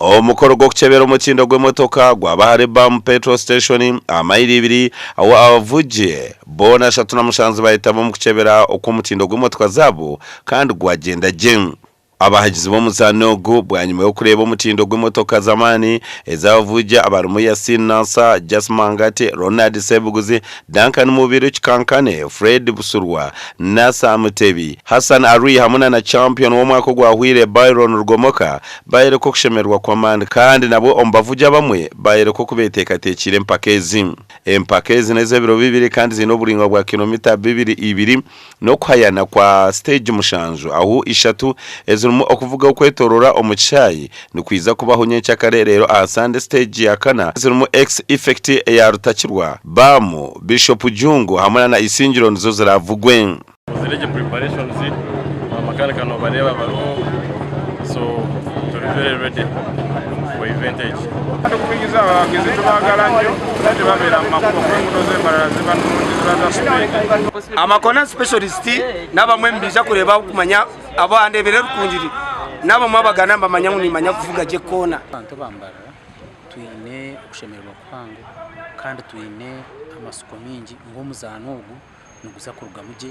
Omukoro gw'okukyebera omutindo gw'emotoka gwaba ahari Bam Petrol Station aha mayiro ibiri ahu abavugi boona 37 bayetaba omu kukyebera okw'omutindo gw'emotoka zaabo kandi gwagyenda gye. Abahagizi b'omuzaano ogu bwanyima y'okureeba omutindo gw'emotoka z'amaani ez'abavugi abarimu Yasin Nasser, Jas Mangati, Ronald Ssebuguzi, Duncan Mubiru Kikankane, Fred Busurwa, Nasser Mutebi, Hassan Alwi hamwe na na Champion w'omwaka ogwahweire Byron Rugomoka bayoreka okushemererwa kw'amaani kandi nabwo omu bavugi abamwe bayoreka oku beteekateekiire empaka ezi. Empaka ezi n'ez'ebiro bibiri kandi ziine oburaingwa bwa kilomita bibiri ibiri n'okuhayana kwa siteegi mushanju ahu ishatu ezirimu okuvuga okwetoorora omu kishaayi nikwija kubaho nyenkyakare reero aha Sande siteegi ya kana ezirimu X-Effect eya Rutakirwa, Baamu, Bishop Jungu hamwe na Isingiro nizo ziraavugwe. Tukozire gye preparations, bamakanika nobareeba bariho so turi very ready for event egi. Tukubigiza abawagizi tubaagala nnyo era tebabeera mu makubo kuba enguudo z'e Mbarara ziba nnungi ziba za sipiidi. Amakona specialist n'abamwe nibaija kureeba kumanya abandeebera Rukungiri n'abamwe abagana nibamanya ngu nimanya kuvuga gye koona. Abantu aba Mbarara twine okushemererwa kuhango kandi twine amatsiko maingi ngu omuzaano ogu niguza kurugamu gye.